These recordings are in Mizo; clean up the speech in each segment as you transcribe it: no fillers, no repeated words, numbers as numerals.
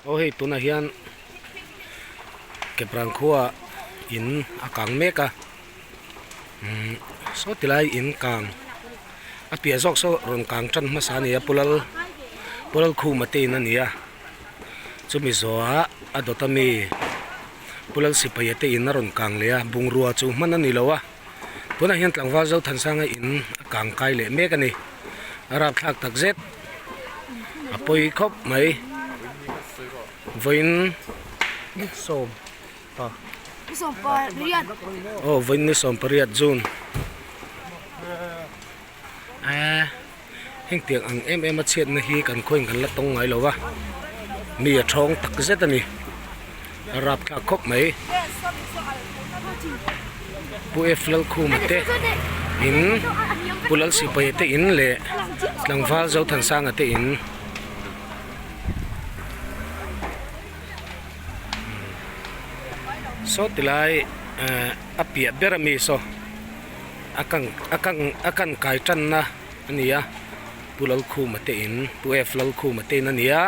Aw hei tunah hian Keprang khua in a kang mek a umm saw ti lai in kang a piah zawk saw rawn kang tan hmasa a ni a pu lal pu Lalkhuma te in a ni a chumi zawhah a dawt ami pu Lalsipaia te in a rawn kang leh a bungrua chu hman a ni lo a tunah hian tlangval Zothansanga in a kang kai leh mek a ni a rapthlak tak zet a pawi khawp mai vawiin sawm pa aw vawiin ni 18 June eee hengtiang ang em em a chhiatna hi kan khawiin kan la tawng ngai lo va mi a thawng tak zet a ni a rapthlak khawp mai Pu F Lalkhuma te in Pu Lalsipaia te in leh tlangval Zothansanga te in saw ti lai ehh a piah ber ami saw a kang a kang a kan kai tanna a ni a Pu Lalkhuma te in Pu F Lalkhuma te in a ni a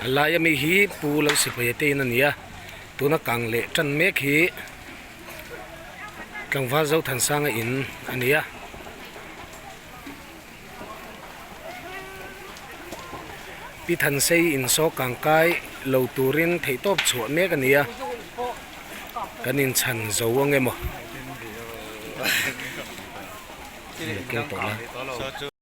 a lai ami hi Pu Lalsipaia te in a ni a tuna kang leh tan mek hi tlangval Zothansanga in a ni a. Pi Thansei insaw kangkai lo turin theihtawp chhuah mek a ni a, kan inchhan zo ang emaw? Keng tawh la.